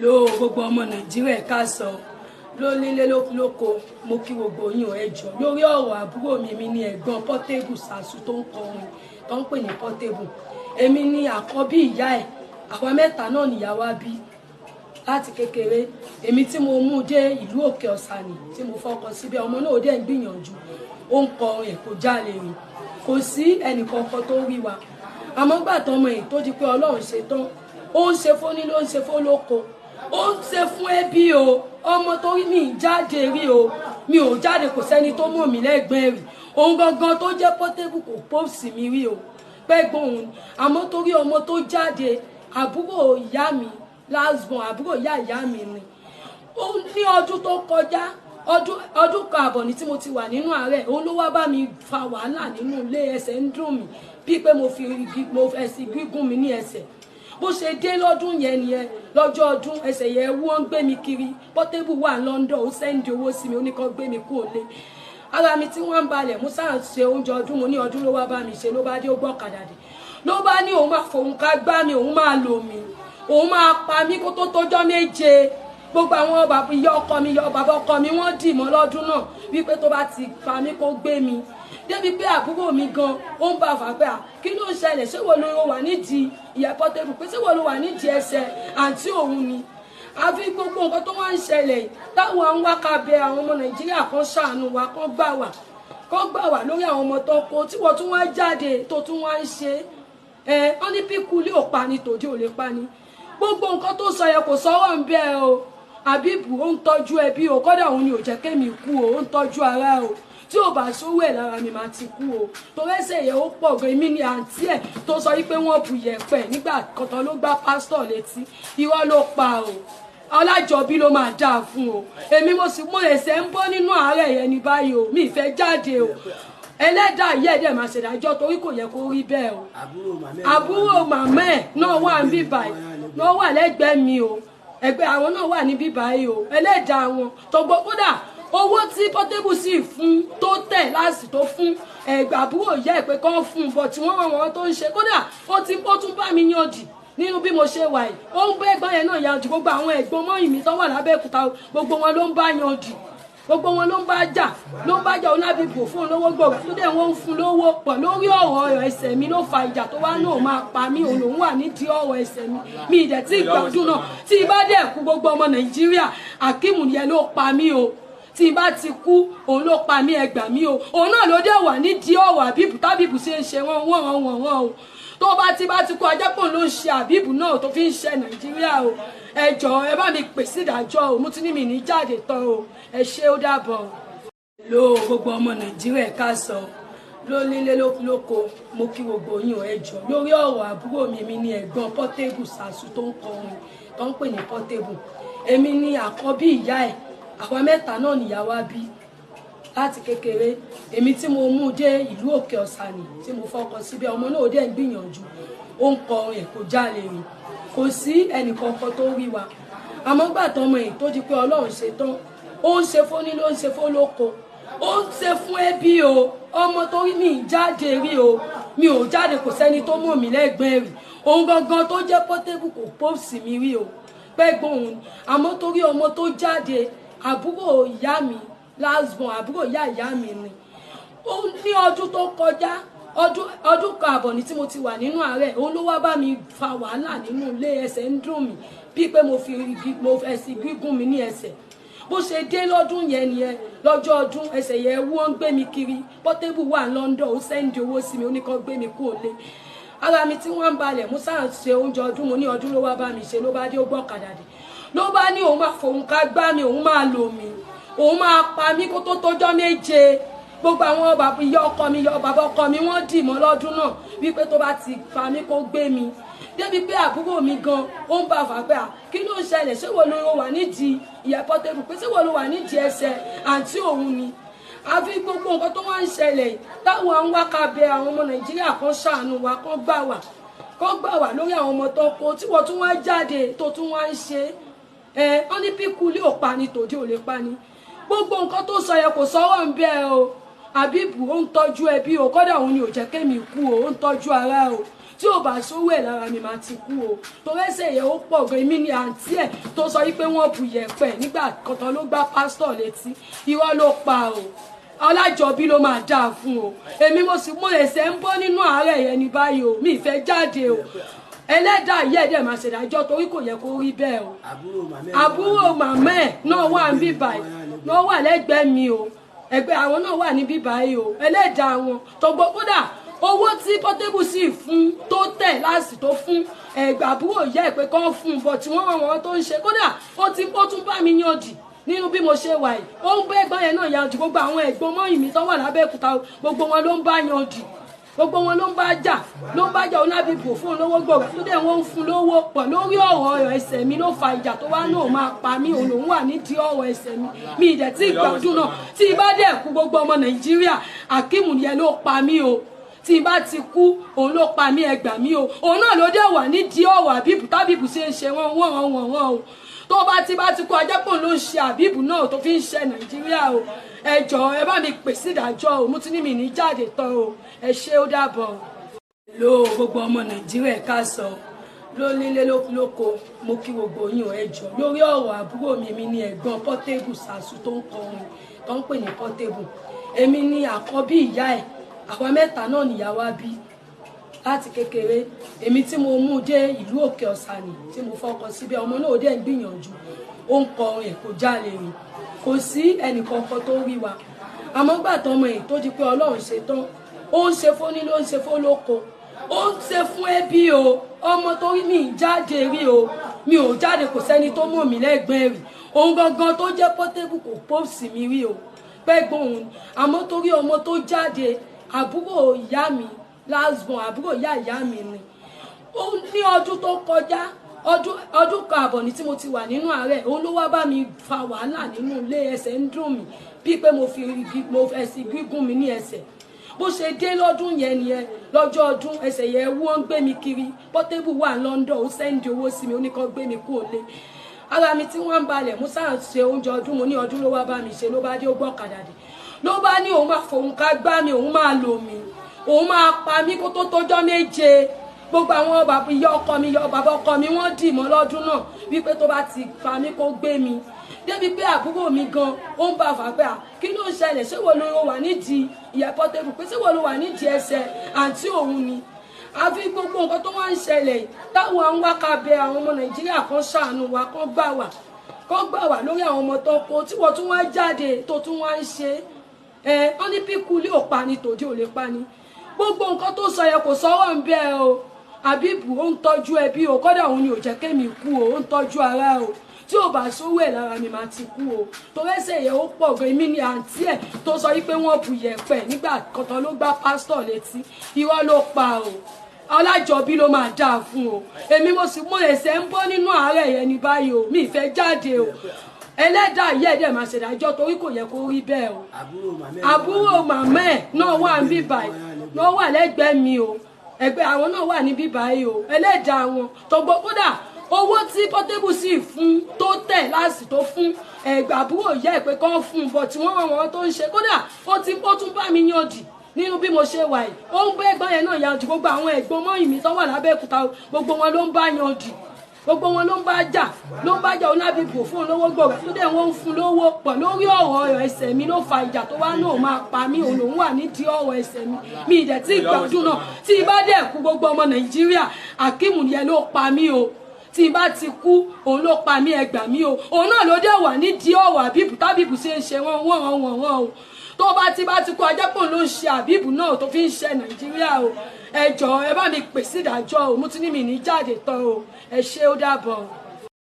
Ló gbogbo ọmọ Nàìjíríà, káàsán lónílé lóko. Mo kí gbogbo yín o. Ẹ jọ̀ọ́, lórí ọ̀rọ̀ àbúrò mi ní ẹ̀gbọ́n Portable Sasu tó ń kọrin, tó ń pè ní Portable. Èmi ní àkọ́bí ìyá ẹ̀. Àwa mẹ́ta náà nìyá wa bí láti kékeré. Èmi tí mo mú dé ìlú Òkè Ọ̀sànì tí mo fọkàn síbẹ̀, ọmọ náà ó dẹ̀ ń gbìyànjú, ó ń kọrin ẹ̀, kò jálè rìn, kò sí ẹnìkankan tó rí wa. Àmọ́ gbà tọmọ èyí tó di pé Ọlọ́run ṣe tán, ó ń ṣe fóní ló ń ṣe fólóko, ó ń ṣe fún ẹbí o. Ọmọ tó rí mi jáde rí o, mi ò jáde, kò sẹ́ni tó mọ̀ mí lẹ́gbẹ̀ẹ́ rí. Òun gangan tó jẹ́ Portable kò post mi rí o, pẹ́gbọ́n òun. Àmọ́ torí ọmọ tó jáde, àbúrò ìyá mi, last born, àbúrò ìyá ìyá mi ni. Ó ní ọdún tó kọjá, ọdún kan àbọ̀ ní tí mo ti wà nínú àárẹ̀, òun ló wá bá mi fa wàhálà nínú ilé. Ẹsẹ̀ ń dùn mí bíi pé mo fi igi, mo ẹsẹ̀ gígùn mi ní ẹsẹ̀. Bó ṣe dé lọ́dún yẹn nìyẹn, lọ́jọ́ ọdún, ẹsẹ̀ yẹn wú, wọ́n ń gbé mi kiri. Portable wà London, ó send owó sí mi, ó ní kó gbé mi kúrò lé. Ara mi tí wọ́n ń balẹ̀, mo sáà ṣe oúnjẹ ọdún. Mo ní ọdún ló wá bá mi ṣe. Ló bá dé, ó gbọ́kadà dé, ló bá ní òun máa fòun ká gbá mi, òun máa lò mí, òun máa pa mí kó tó tójọ́ 7. Gbogbo àwọn bàbá ìyá ọkọ mi, ìyá bàbá ọkọ mi, wọ́n dì mọ́ lọ́dún náà wípé tó bá ti pa mí, kó gbé mi. Débi pé àbúrò mi gan ó ń bá fà pé à, kí ló ń ṣẹlẹ̀? Ṣé wo ló wà nídìí ìyá Portable, pé ṣé wo ló wà nídìí ẹsẹ̀ àǹtí òun ni? Àfi gbogbo nǹkan tó wá ń ṣẹlẹ̀ táwọn ń wá ká bẹ àwọn ọmọ Nàìjíríà kan ṣàánú wa, kan gbà wá, kan gbà wá lórí àwọn ọmọ tó kó tí wọ́n tún wá jáde, tó tún wá ń ṣe ẹ. Wọ́n ní píkú ilé ò pa ni, tòde ò lè pa ni. Gbogbo nǹkan tó sọ yẹn, kò sọ̀rọ̀ ń bẹ́ẹ̀ o. Àbíbù ó ń tọ́jú ẹbí o, kọ́dà òun ni ò jẹ́ kémi kú o. Ó ń tọ́jú ara o. Tí ò bá sówó ẹ̀ lára mi, máa ti kú o, torí ẹsẹ̀ yẹn ó pọ̀ gan. Èmi ni àǹtí ẹ̀ tó sọ wípé wọ́n bu yẹ̀pẹ̀ nígbà kọ̀tàn ló gbá pásítọ̀ létí. Irọ́ ló pa o. Ọlájọbí ló máa dáa fún o. Èmi mo sì mo ẹsẹ̀ ń bọ́ nínú àárẹ̀ yẹn ní báyìí o. Mi ì fẹ́ jáde o. Ẹlẹ́dàá yìí ẹ̀dẹ̀ máa ṣèdájọ́, torí kò yẹ kó rí bẹ́ẹ̀ o. Àbúrò màmá ẹ̀ náà wà ní bíbáyìí, náà wà lẹ́gbẹ̀ẹ́ mi o. Ẹgbẹ́ àwọn náà wà ní bíbáyìí o. Ẹlẹ́dàá wọn tó gbọ́, kódà owó tí Portable sì fún tó tẹ̀ láàsì tó fún ẹgbẹ́ àbúrò yẹ pé kán fún un bọ̀ tí wọ́n wọn tó ń ṣe. Kódà ó ti ó tún bá mi yànjì nínú bí mo ṣe wà yìí. Ó ń bẹ́ ẹ̀gbọ́n yẹn náà yànjì. Gbogbo àwọn ẹ̀gbọ́n mọ́yìn mi tó wà lábẹ́òkúta, gbogbo wọn ló ń bá yànjì, gbogbo wọn ló ń bá jà, ló ń bá jà. Olábìbò fún olówó gbòòrò tó dẹ̀ wọ́n ń fún lówó pọ̀ lórí ọ̀rọ̀ ẹsẹ̀ mi ló fa ìjà tó wá náà máa pa mí. Òun lòún wà nídìí ọ̀rọ̀ ẹsẹ̀ mi. Mi ìdẹ̀ tí ìgbádùn náà. Tí ibà dẹ̀ kú, gbogbo ọmọ Nàìjíríà, Akeem yẹn ló pa mí o. Tí n bá ti kú, òun ló pa mí. Ẹ gbà mí o. Òun náà ló dẹ̀ wà nídìí ọ̀rọ̀ àbíbù tábìbù ṣe ń ṣe wọ́n wọ́n wọ́n wọ́n o. Tó bá ti kú, ajẹ́pọ̀ ló ń ṣe àbíbù náà tó fi ń ṣe Nàìjíríà o. Ẹ jọ̀ọ́, ẹ bá mi pè sí ìdájọ́ o. Mo ti ní mi ní jáde tán o. Ẹ ṣé, ó dàbọ̀. Ló gbogbo ọmọ Nàìjíríà, káàsán lónílé lóko. Mo kí gbogbo yín o. Ẹ jọ̀ọ́, lórí ọ̀rọ̀ àbúrò mi ní ẹ̀gbọ́n Portable Sasu tó ń kọrin, tó ń pè ní Portable. Èmi ní àkọ́bí ìyá ẹ̀. Àwa mẹ́ta náà nìyá wa bí láti kékeré. Èmi tí mo mú dé ìlú Òkè Ọ̀sànì tí mo fọkàn síbẹ̀, ọmọ náà ó dẹ̀ ń gbìyànjú, ó ń kọrin ẹ̀, kò jálè rìn, kò sí ẹnìkankan tó rí wa. Àmọ́ gbà tọmọ èyí tó di pé Ọlọ́run ṣe tán, ó ń ṣe fóní ló ń ṣe fólóko, ó ń ṣe fún ẹbí o. Ọmọ tó rí mi jáde rí o, mi ò jáde, kò sẹ́ni tó mọ̀ mí lẹ́gbẹ̀ẹ́ rí. Òun gangan tó jẹ́ Portable kò post mi rí o, pẹ́gbọ́n òun. Àmọ́ torí ọmọ tó jáde, àbúrò ìyá mi, last born, àbúrò ìyá ìyá mi ni. Ó ní ọdún tó kọjá, ọdún kan àbọ̀ ní tí mo ti wà nínú àárẹ̀, òun ló wá bá mi fa wàhálà nínú ilé. Ẹsẹ̀ ń dùn mí bíi pé mo fi igi, mo ẹsẹ̀ gígùn mi ní ẹsẹ̀. Bó ṣe dé lọ́dún yẹn nìyẹn, lọ́jọ́ ọdún, ẹsẹ̀ yẹn wú, wọ́n ń gbé mi kiri. Portable wà London, ó send owó sí mi, ó ní kó gbé mi kúrò lé. Ara mi tí wọ́n ń balẹ̀, mo sáà ṣe oúnjẹ ọdún. Mo ní ọdún ló wá bá mi ṣe. Ló bá dé, ó gbọ́kadà dé, ló bá ní òun máa fòun ká gbá mi, òun máa lò mí, òun máa pa mí kó tó tójọ́ 7. Gbogbo àwọn bàbá ìyá ọkọ mi, ìyá bàbá ọkọ mi, wọ́n dì mọ́ lọ́dún náà wípé tó bá ti pa mí, kó gbé mi. Débi pé àbúrò mi gan ó ń bá fà pé à, kí ló ń ṣẹlẹ̀? Ṣé wo ló wà nídìí ìyá Portable, pé ṣé wo ló wà nídìí ẹsẹ̀ àǹtí òun ni? Àfi gbogbo nǹkan tó wá ń ṣẹlẹ̀ táwọn ń wá ká bẹ àwọn ọmọ Nàìjíríà kan ṣàánú wa, kan gbà wá, kan gbà wá lórí àwọn ọmọ tó kó tí wọ́n tún wá jáde, tó tún wá ń ṣe ẹ. Wọ́n ní píkú ilé ò pa ni, tòde ò lè pa ni. Gbogbo nǹkan tó sọ yẹn, kò sọ̀rọ̀ ń bẹ́ẹ̀ o. Àbíbù ó ń tọ́jú ẹbí o, kọ́dà òun ni ò jẹ́ kémi kú o. Ó ń tọ́jú ara o. Tí Tí ò bá sówó ẹ̀ lára mi, máa ti kú o, torí ẹsẹ̀ yẹn ó pọ̀ gan. Èmi ni àǹtí ẹ̀ tó sọ wípé wọ́n bu yẹ̀pẹ̀ nígbà kọ̀tàn ló gbá pásítọ̀ létí. Irọ́ ló pa o. Ọlájọbí ló máa dáa fún o. Èmi mo sì mo ẹsẹ̀ ń bọ́ nínú àárẹ̀ yẹn ní báyìí o. Mi ì fẹ́ jáde o. Ẹlẹ́dàá yẹ́ ẹ̀dẹ̀ máa ṣèdájọ́, torí kò yẹ kó rí bẹ́ẹ̀ o. Àbúrò màmá ẹ̀ náà wà ní bíbáyìí, náà wà lẹ́gbẹ̀ẹ́ mi o. Ẹgbẹ́ àwọn náà wà ní bíbáyìí o. Ẹlẹ́dàá wọn tó gbọ́. Kódà owó tí Portable sì fún tó tẹ̀ láàsì tó fún ẹgbẹ́ àbúrò yẹ́ ẹ̀ pé kán fún un bọ̀ tí wọ́n wọ́n tó ń ṣe. Kódà ó ti ó tún bá mi yànjì nínú bí mo ṣe wà yìí. Ó ń bẹ́ ẹ̀gbọ́n yẹn náà yànjì. Gbogbo àwọn ẹ̀gbọ́n mọ́yìn mi tó wà lábẹ́òkúta, gbogbo wọn ló ń bá yànjì, gbogbo wọn ló ń bá jà, ló ń bá jà. Onábìbò fún un lówó gbòòrò tó dẹ̀ wọ́n ń fún lówó pọ̀ lórí ọ̀rọ̀ ẹsẹ̀ mi ló fa ìjà tó wá náà máa pa mí. Òun lòún wà nídìí ọ̀rọ̀ ẹsẹ̀ mi. Mi ìdẹ̀ tí ìgbádùn náà. Tí ibà dẹ̀ kú, gbogbo ọmọ Nàìjíríà, Akeem yẹn ló pa mí o. Tí n bá ti kú, òun ló pa mí. Ẹ gbà mí o. Òun náà ló dẹ̀ wà nídìí ọ̀rọ̀ Àbíbù tábìbù ṣe ń ṣe wọ́n wọ́n wọ́n wọ́n o. Tó bá ti kú, ajẹ́pọ̀ ló ń ṣe Àbíbù náà tó fi ń ṣe Nàìjíríà o. Ẹ jọ̀ọ́, ẹ bá mi pè sí ìdájọ́ o. Mo ti ní mi ní jáde tán o. Ẹ ṣé, ó dàbọ̀. Lo gbogbo ọmọ Nàìjíríà, ẹ káàsán lónílé lóko. Mo kí gbogbo yín o. Ẹ jọ̀ọ́, lórí ọ̀rọ̀ àbúrò mi, èmi ni ẹ̀gbọ́n Portable Sasu tó ń kọrin tó ń pè ní Portable. Èmi ni àkọ́bí ìyá ẹ̀. Àwa mẹ́ta náà nìyá wa bí láti kékeré. Èmi tí mo mú dé ìlú Òkè Ọ̀sànì tí mo fọkọ síbẹ̀, ọmọ náà ó dẹ̀ ń gbìyànjú, ó ń kọrin ẹ̀, kò jalè rìn, kò sí ẹnìkankan tó rí wa. Àmọ́ gbà tọmọ yìí tó di pé Ọlọ́run ṣe tán, ó ń ṣe fóní ló ń ṣe fólóko, ó ń ṣe fún ẹbí o. Ọmọ tó rí mi jáde rí o, mi ò jáde, kò sẹ́ni tó mọ̀ mí lẹ́gbẹ̀ẹ́ rí. Òun gangan tó jẹ́ Portable kò post mi rí o pẹ́gbọ́n òun. Àmọ́ torí ọmọ tó jáde, àbúrò ìyá mi, last born, àbúrò ìyá ìyá mi ni. Ó ní ọdún tó kọjá, ọdún kan àbọ̀ ní tí mo ti wà nínú àárẹ̀, òun ló wá bá mi fa wàhálà nínú ilé. Ẹsẹ̀ ń dùn mí bíi pé mo fi igi, mo ẹsẹ̀ gígùn mi ní ẹsẹ̀. Bó ṣe dé lọ́dún yẹn nìyẹn. Lọ́jọ́ ọdún, ẹsẹ̀ yẹn wú, wọ́n ń gbé mi kiri. Portable wà London, ó send owó sí mi, ó ní kó gbé mi kúrò lé. Ara mi tí wọ́n ń balẹ̀, mo sáà ṣe oúnjẹ ọdún. Mo ní ọdún ló wá bá mi ṣe. Ló bá dé, ó gbọ́ ọ̀kadà dé, ló bá ní òun máa fòun ká gbá mi, òun máa lò mí, òun máa pa mí kó tó tójọ́ 7. Gbogbo àwọn bàbá ìyá ọkọ mi, ìyá bàbá ọkọ mi, wọ́n dì mọ́ lọ́dún náà wípé tó bá ti pa mí, kó gbé mi. Débi pé àbúrò mi gan ó ń bá fà pé à, kí ló ń ṣẹlẹ̀? Ṣé wo ló wà nídìí ìyá Portable pé ṣé wo ló wà nídìí ẹsẹ̀ àǹtí òun ni? Àfi gbogbo nǹkan tó wá ń ṣẹlẹ̀ táwọn ń wákà bẹ àwọn ọmọ Nàìjíríà kan ṣàánú wa, kan gbà wá, kan gbà wá lórí àwọn ọmọ tó kó tí wọ́n tún wá jáde tó tún wá ń ṣe ẹ. Wọ́n ní píkú ilé ò pa ni, tòde ò lè pa ni. Gbogbo nǹkan tó sọ yẹn, kò sọ̀rọ̀ ń bẹ́ẹ̀ o. Àbíbù ó ń tọ́jú ẹbí o. Kódà òun ni ò jẹ́ kémi kú o. Ó ń tọ́jú ara o. Tí ò bá sówó ẹ̀ lára mi, máa ti kú o, torí ẹsẹ̀ yẹn ó pọ̀ gan. Èmi ni àǹtí ẹ̀ tó sọ wípé wọ́n bu yẹ̀pẹ̀ nígbà kọ̀tàn ló gbá pásítọ̀ létí. Irọ́ ló pa o. Ọlájọbí ló máa dáa fún o. Èmi mo sì mo ẹsẹ̀ ń bọ́ nínú àárẹ̀ yẹn ní báyìí o. Mi ì fẹ́ jáde o. Ẹlẹ́dàá yẹ́ ẹ̀dẹ̀ máa ṣèdájọ́, torí kò yẹ kó rí bẹ́ẹ̀ o. Àbúrò màmá ẹ̀ náà wà ní bíbáyìí, náà wà lẹ́gbẹ̀ẹ́ mi o. Ẹgbẹ́ àwọn náà wà ní bíbáyìí o. Ẹlẹ́dàá wọn tó gbọ́. Kódà owó tí Portable sì fún tó tẹ̀ láàsì tó fún ẹgbẹ́ àbúrò ìyá ẹ̀ pé kán fún un bọ̀ tí wọ́n wọ́n tó ń ṣe. Kódà ó ti ó tún bá mi yànjì nínú bí mo ṣe wà yìí. Ó ń bẹ́ ẹ̀gbọ́n yẹn náà yànjì. Gbogbo àwọn ẹ̀gbọ́n mọ́yìn mi tó wà lábẹ́òkúta, gbogbo wọn ló ń bá yànjì, gbogbo wọn ló ń bá jà, ló ń bá jà. Onábìbò fún un lówó gbòòrò tó dẹ̀ wọ́n ń fún lówó pọ̀ lórí ọ̀rọ̀ ẹsẹ̀ mi ló fa ìjà tó wá náà máa pa mí. Òun lòún wà nídìí ọ̀rọ̀ ẹsẹ̀ mi. Mi ìdẹ̀ tí ìgbádùn náà. Tí ibà dẹ̀ kú, gbogbo ọmọ Nàìjíríà, Akeem yẹn ló pa mí o. Tí n bá ti kú, òun ló pa mí. Ẹ gbà mí o. Òun náà ló dẹ̀ wà nídìí ọ̀rọ̀ Àbíbù tábìbù ṣe ń ṣe wọ́n wọ́n wọ́n wọ́n o. Tó bá ti kú, ajẹ́pọ̀ ló ń ṣe Àbíbù náà tó fi ń ṣe Nàìjíríà o. Ẹ jọ̀ọ́, ẹ bá mi pè sí ìdájọ́ o. Mo ti ní mi ní jáde tán o. Ẹ ṣé, ó dàbọ̀.